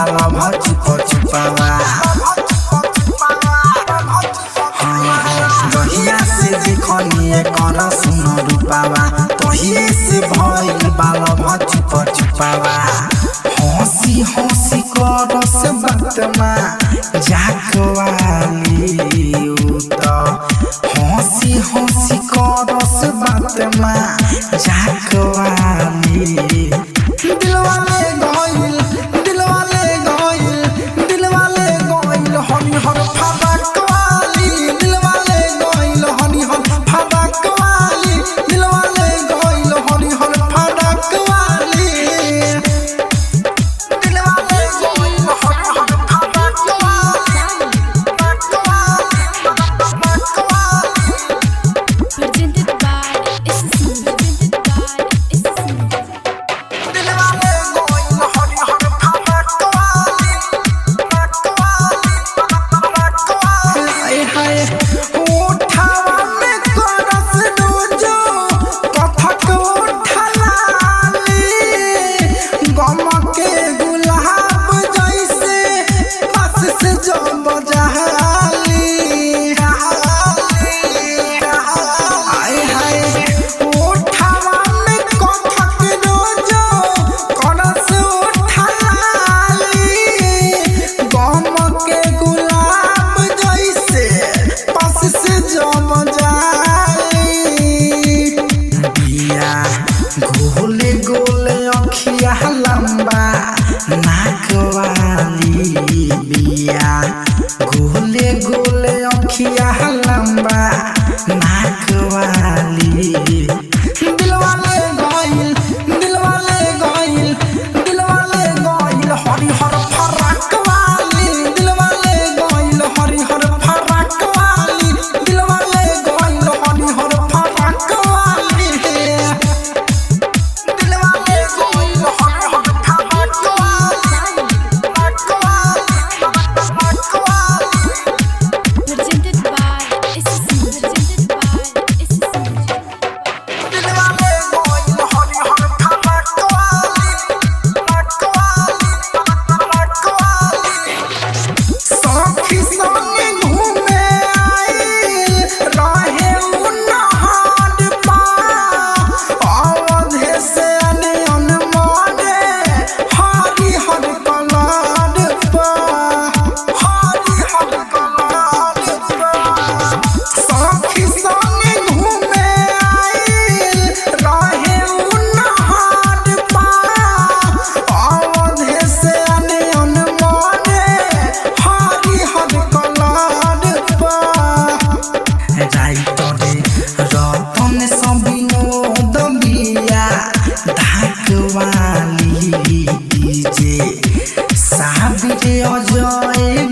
बाला भचुप चुपावा। जहिया से देखनी एकर सुन रूपावा, तहिए से भइल बाला भचुप चुपावा। हंसी हंसी करस बातमा जाकवाली त, हंसी हंसी करस बातमा जाकवाली। दिलवाले गइल, दिलवाले गइल, दिलवाले गइल हरिहर फराकवाली। दिलवाले गइल हरिहर फराकवाली। दिलवाले गइल हरिहर फराकवाली। दिलवाले गइल हरिहर फराकवाली। फराकवाली, फराकवाली। Presented by SSC. Presented by SSC. Dilwale गइल हरिहर फराकवाली। फराकवाली, फराकवाली। हाय हाय उठावा में करस रोजो कथक उठलाली, गम के गुलाब जैसे पास से जब जहाली। हाय हाय उठावा में कथक रोजो करस उठलाली, गम के गुलाब जैसे पास से जम जाली। बिया गोले गोले अखिया लंबा नाक वाली, बिया गोले गोले अखिया लंबा नाक वाली। दिलवाले गइल, दिलवाले गइल, दिलवाले गइल हरिहर फराक वाली। दिलवाले गइल हरिहर फराक वाली। दिलवाले गइल हरिहर फराक वाली। दिलवाले गइल हरिहर फराक वाली। फराक वाली, फराक वाली। Presented by SSC. Presented by SSC. Dilwale गइल हरिहर फराक वाली। फराक वाली, फराक वाली। सखी संगे घूमे आइल रहे उ नहार पार, अवधे से अनयन मारे हरिहर कलार पार, हरिहर कलार पार। सखी संगे घूमे आइल रहे उ नहार पार, अवधे से अनयन मारे हरिहर कलार पार। राइटरे रतन सबिनोद बिया धाकवाली, डीजे साबिर अजय